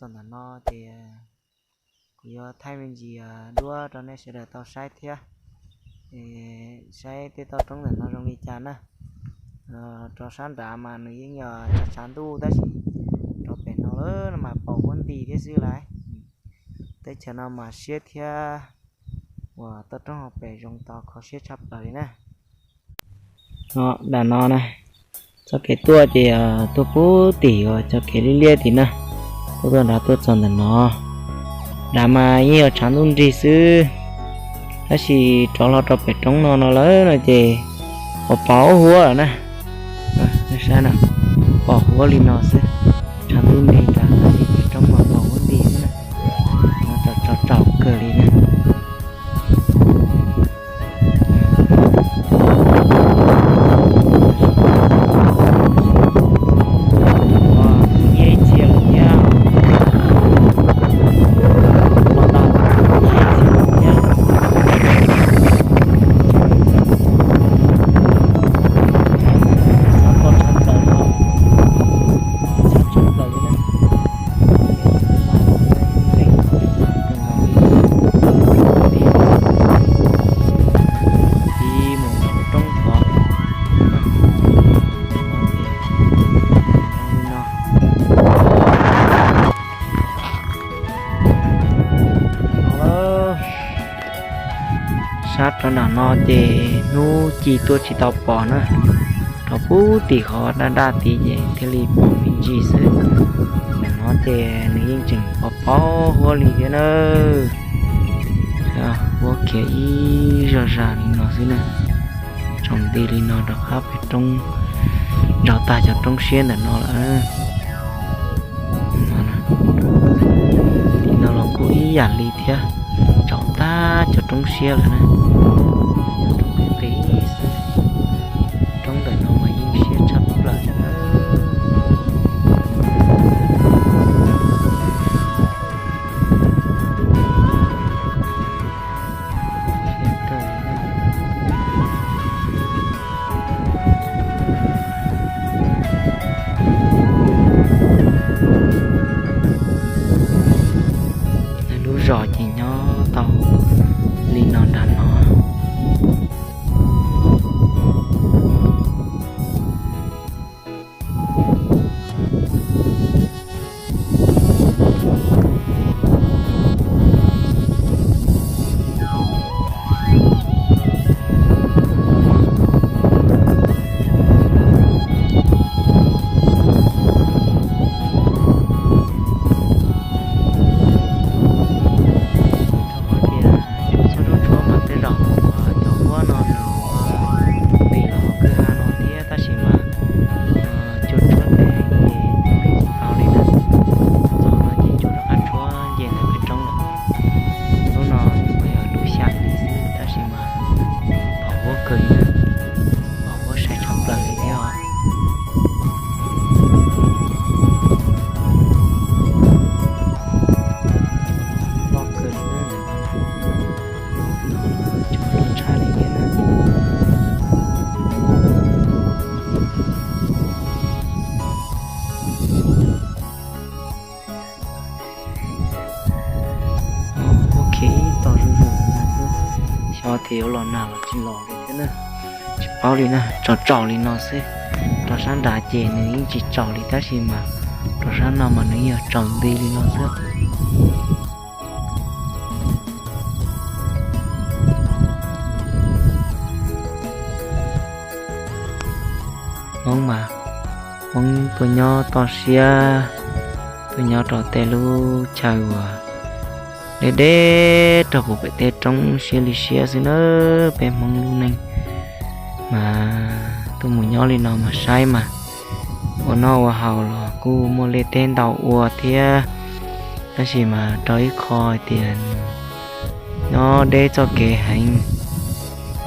Txog ntawm no ces kuv yuav thaij me ntsis duab rau nej sawv daws tau saib thiab, saib tej toj roob ntawm no zoo li cas na. Rau sab nrad mas nws yeej yog tshav tshav ntuj tab sis rau pem no lawm no mas pos huab nti thiab xwb lauj. Teb chaws no mas siab thiab uas toj roob hauv pes zoo tau kho siab tshaj plaws li na. Nram no na, txoj kev tuaj ces tuaj puag tim uas cov kev liab liab tim na, tuaj tuaj nrad tuaj txog ntawm no. Nrad mas yeej yog tshav ntuj nrig xwb, tab sis rov hlo rau pem roob no no lawm no ces pos pos huab lawm na. Nej saib na, pos huab li no xwb, tshav ntuj nrig nrad tab sis pem roob mas pos huab nti xwb na. No tsaus tsaus kawg li na. Nyiaj ib txhia lawm thiab. Los tau nyiaj ib txhia lawm thiab. Txhob kho tshaj plaws li, txhob tshaj plaws li na. Ib mus roob thov. Sab rau nram no ces hnub ci tuaj tsis tau pos na, rau puag tim qhov daj daj tid ces thiaj li pom me ntsis xwb. Ntawm no ces nws yeej tseem pos pos huab li thiab na. Huab khiav ib zog zag li no xwb na. Tsaus nti li no rov qab pem roob, nrog tag cov roob siab ntawm no lawm. Tim no los kuj ib yam li thiab, tsaus tag cov roob siab lawm na. Roob qis qis xwb, roob ntawm no mas yeej siab tshaj plaws li na. Lub zos ces nyob tau li no nram no. Rau qhov tias txhua txhua tsob mas tej zaum cov huab no nws ua pem los kwj ha no thiab tab sis mas cua tshuab tes ces tsis tau li na. Txog no ces cua rov qab tshuab nce ntawm pem roob lawm. Lub no uas yog lub xya li xwb tab sis mas pos huab kawg li na, pos huab sai tshaj plaws li thiab os. Loj kawg li na, cua loj tshaj li thiab na. Huab khiav ib tog zuj zus no xwb, xyov tias yuav los nag los tsis los li thiab na. Tsis paub li na, tsaus tsaus li no xwb. Rau sab nrad ces nws yeej tsis tsaus li tab sis mas rau sab no mas nws yog tsaus nti li no xwb. Hmoob mas Hmoob tuaj nyob toj siab, tuaj nyob rau tej lub chaw uas deb deb rau puag pem tej roob siab li siab xwb na. Peb Hmoob lub neej mas tuaj mus nyob li no mas saib mas ua noj ua haus los kuj muaj liaj teb ntau ua thiab, tab sis mas rau ib qho hais tias nyob deb txoj kev heev,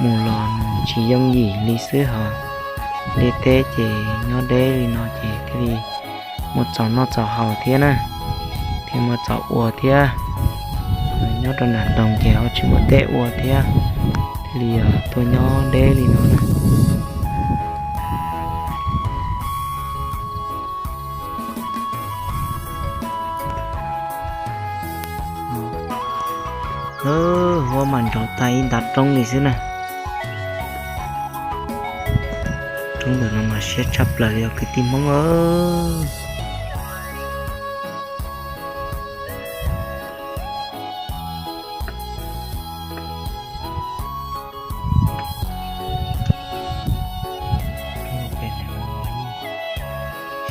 mus los nws tsis yooj yim li xwb hos. Liaj teb ces nyob deb li no ces thiaj li muaj txaus noj txaus haus thiab na, thiaj muaj txaus ua thiab. Nyob rau nram nroog ces ho tsis muaj teb ua thiab, thiaj li tuaj nyob deb li no na. tag ib ntav roob li xwb na. Roob ntawm no mas siab tshaj plaws li os kwv tij Hmoob.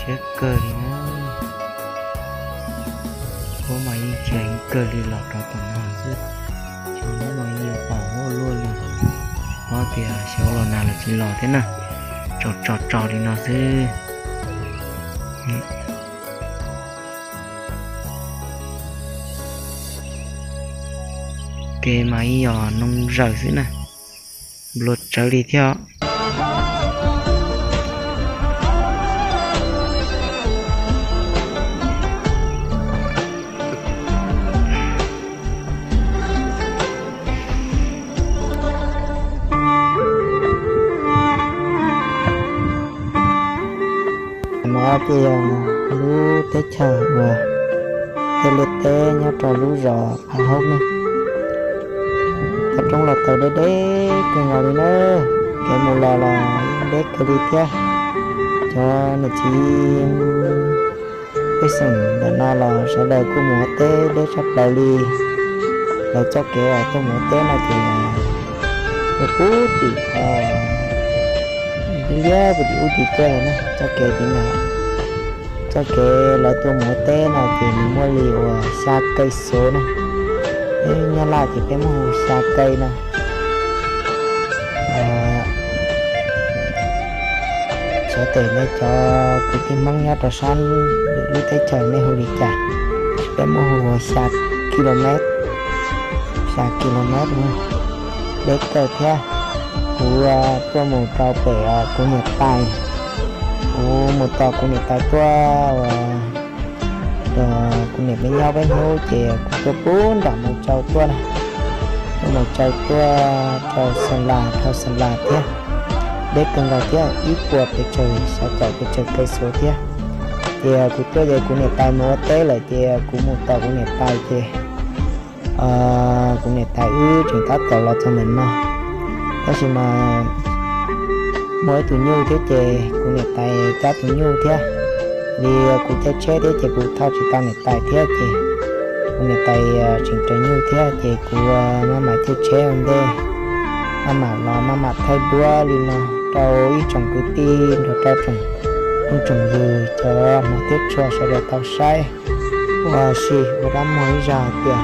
Siab kawg li na. Huab mas yeej tsis heev kawg li los rau tom no xwb. Cov huab mas yeej pom huab luaj li. Ob tias xyov los nag los tsis los thiab na. Tsaus tsaus tsaus li no xwb. Kev mas ib yog noo zaws xwb na, nplua tsawv li thiab. No ces yog lub teb chaws uas tej liaj teb nyob rau lub zos Phav Haub ne. Toj roob los tau deb deb kawg nkaus li na, kev mus los los yeej deb kawg li thiab. Cov niam txiv pej xeem ntawm no los sawv daws kuj mus ua teb deb tshaj plaws li. Lawv txoj kev uas tuaj mus ua teb no ces ua pub tim liab pub tim ub tim tuaj lawm na, txoj kev tim ntawd. Txoj kev lawv tuaj mus ua teb no ces nws muaj li uas xya kais xov na. Peb Nyab Laj ces peb muab hu xya kais no. Xyov tes nej cov kwv tij Hmoob nyob rau sab lwm lub teb chaws nej hu li cas, peb muab hu ua xya kilomev, xya kilomev na. Deb kawg thiab. Kuv tuaj mus rau pem kuv niam tais, kuv mus tos kuv niam tais tuaj uas kuv niam peb nyob peb hnub ces kuv tuaj pub nram Mus Tsau tuaj na. Tuaj Mus Tsau tuaj rau Xeem Las, dhau Xeem Las thiab. Deb kawg nkaus thiab, ib puas pes tsawg, xya caum pes tsawg kais xov thiab. Ces kuv tuaj ces kuv niam tais mus ua teb lawm ces kuv mus tos kuv niam tais ces kuv niam tais wb tseem tab tom los txog ntawm no. Tab sis mas muaj ib tug nyuj thiab ces kuv niam tais cab tus nyuj thiab. Vim kuv caij tsheb thiab ces kuv thauj tsis tau niam tais thiab ces kuv niam tais tseem raws nyuj thiab ces kuv maj mam caij tsheb ua ntej, maj mam los maj mam thaij duab li no rau ib tsoom kwv tij nrog rau tsoom phooj tsoom ywg cov hmov thiab tshua sawv daws tau saib ua si ua dab muag ib zag hais tias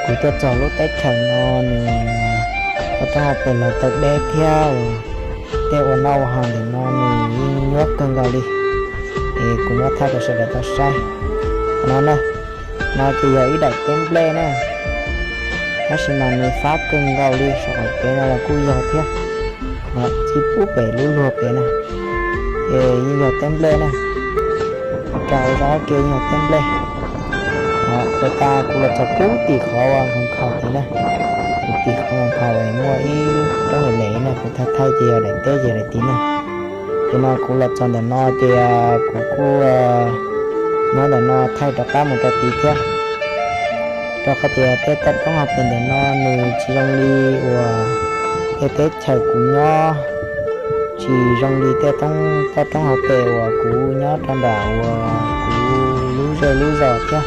kuv tuaj txog lub teb chaws no nws toj roob hauv pes los tau deb thiab, tej ua noj ua haus ntawm no nws yeej nyuaj kawg nkaus li. Es kuv muab thaij rau sawv daws tau saib no na. No ces yog ib daim teb nplej na, tab sis mas nws fab kawg nkaus li, saum qaum kev no los kuj yog thiab, txij pub pem lub luag pem na, ces yeej yog teb nplej na. Rau zaj kev yeej yog teb nplej. Ua tas kuv los txog pub tim qhov uas nkhaus tid na, kuv tim qhov nkhaus muaj ib roob lem lem na, kuv thaij thaij ces yog daim teb ces daim tid na. Ces no kuv los txog ntawm no ces kuv kuj nyob ntawm no thaij rov qab mus rau tid thiab, rau qhov tias tej toj roob hauv pes ntawm no nws tsis zoo li uas tej teb chaws kuv nyob, tsis zoo li tej toj roob hauv pes uas kuv nyob rau nram uas kuv lub zej lub zos thiab.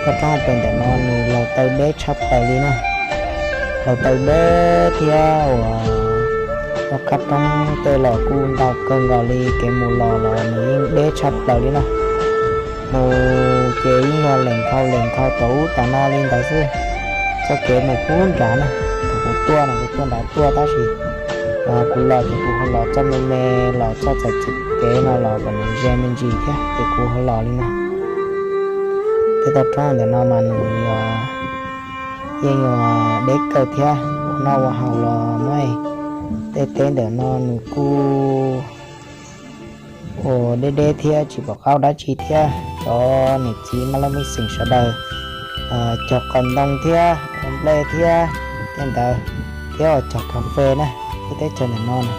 Toj roob hauv pes ntawm no nws laug taw deb tshaj plaws li na, laug taw deb thiab uas qab roob tej los kuj ntau kawg nkaus li, kev mus los los nws yeej deb tshaj plaws li na. Mus ces yeej yog lees nkhaus lees nkhaus tom ub tom no li ntawd xwb. Txoj kev mus pub nrad na, thaum kuv tuaj no kuv tuaj nrad tuaj tab sis kuv los ces kuv ho los txoj me me, los txoj txais txim kev no los kom nws ze me ntsis thiab ces kuv ho los li no. Tej toj roob ntawm no mas nws yog yeej yog deb kawg thiab, ua noj ua haus los muaj, tej teb ntawm no nws kuj ua deb deb thiab tsis pom qab dab tsi thiab. Cov niam txiv maj laj mej xeem sawv daws cog qos ntoo thiab ua nplej thiab tej ntawd, thiab uas cog kas fes na, lub teb chaws ntawm no na.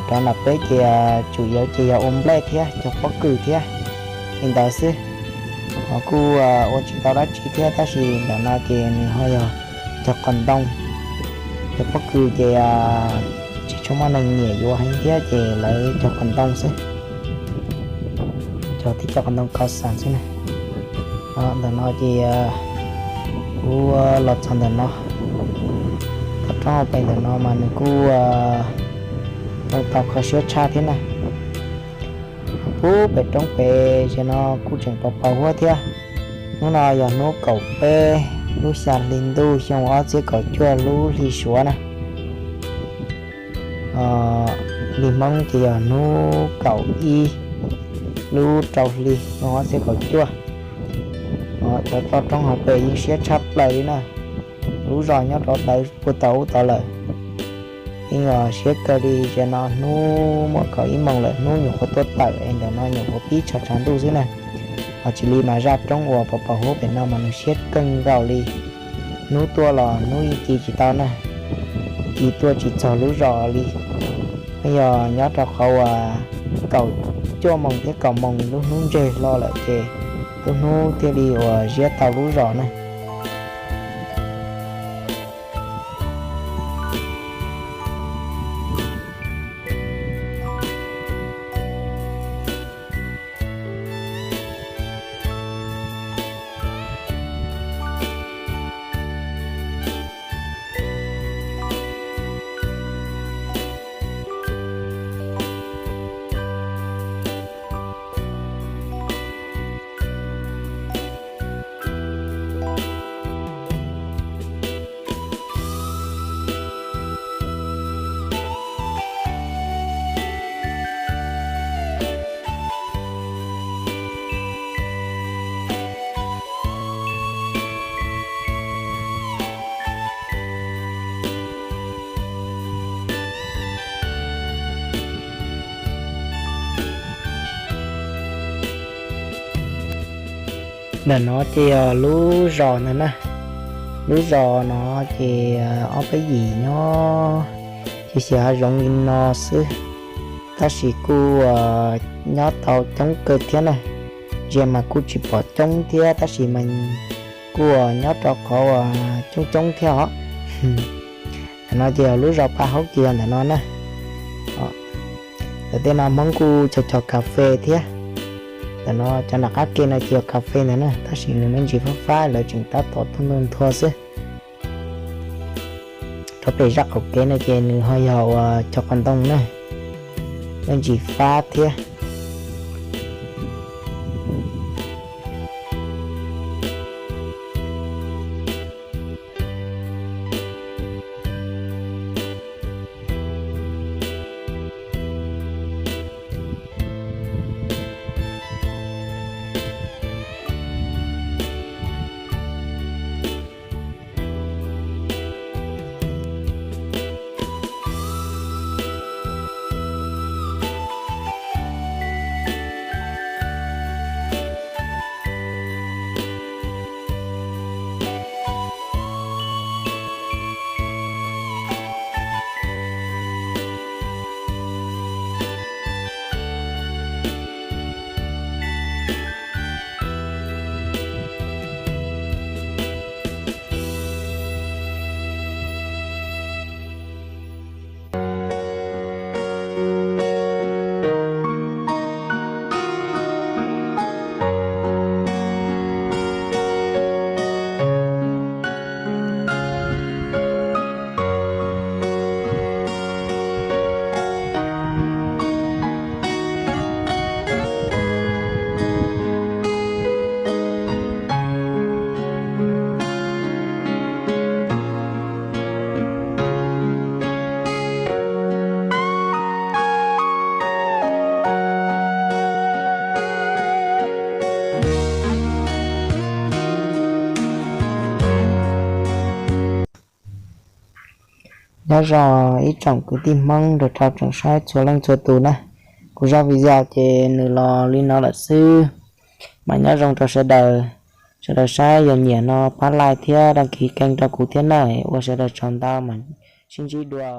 Rov nram peb ces tsuas yuav ces yog ua nplej thiab cog pob kws thiab li ntawd xwb. Kuj ua tsis tau dab tsi thiab, tab sis ntawm no ces nws ho yog cog qos ntoo. Cov pob kws ces tsis tshua muaj neeg nyiam yuav heev thiab ces lawv cog qos ntoo xwb, cog tib co qos ntoo kos xas xwb na. Ntawm no ces kuv los txog ntawm no, toj roob hauv pes ntawm no mas nws kuj zoo tau kho siab tshaj thiab na. Pub pem roob pem ces no kuj tseem pos paus huab thiab. Hnub no yog hnub kaum peb lub xya hli ntuj xyoo ob txhiab kaum cuaj lub hli Suav na. Li Hmoob ces yog hnub kaum ib lub rau hli xyoo ob txhiab kaum cuaj. Cov toj roob hauv pes yeej siab tshaj plaws li na. Lub zos nyob rau tawv puag tod ub tod lawm. Yeej siab kawg li, tam no hnub muaj kaum ib moos lawm, hnub nyuam qhuav tuaj tawm es ntawm no nyuam qhuav pib tshav tshav ntuj xwb na. Ho tsis li mas zaj roob uas pos paus huab pem no mas nws siab kawg nkaus li. Hnub tuaj los hnub yeej ci tsis tau na, ci tuaj tsis txog lub zos li. Yog nyob rau qhov uas kaum cuaj moos thiab kaum moos lub hnub ntseg hlo lawm ces lub hnub thiaj li uas ziab tau lub zos na. Ntawm no ces yog lub zos ntawd na. Lub zos no ces ob peb yim nyob xis xis hav zoov li no xwb, tab sis kuj nyob tau coob kawg thiab na. Ntsia mas kuj tsis pom coob thiab, tab sis mas kuj nyob rau qhov uas coob coob thiab os. Ntawm no ces yog lub zos Paj Haub ces yog ntawm no na. Ntawm tej no Hmoob kuj cog cog kas fes thiab. Ntawm no cov nram qab ke no ces yog kas fes ntawd na, tab sis nws me ntsis fab fab, lawv tseem tab tom tuaj ntua nthua xwb. Rau pem zaj qaum kev no ces nws ho yog uas cog qos ntoo na, me ntsis fab thiab. Nyob zoo ib tsoom kwv tij Hmoob nrog rau tsoom saib txhua leej txhua tus na. Kuv zaj video ces nws los li no lawm xwb, mas nyob zoo rau sawv daws. Sawv daws saib yog nyiam no pab like thiab đăng ký kênh rau kuv thiab na, ua sawv daws tsaug ntau, mam sib ntsib dua.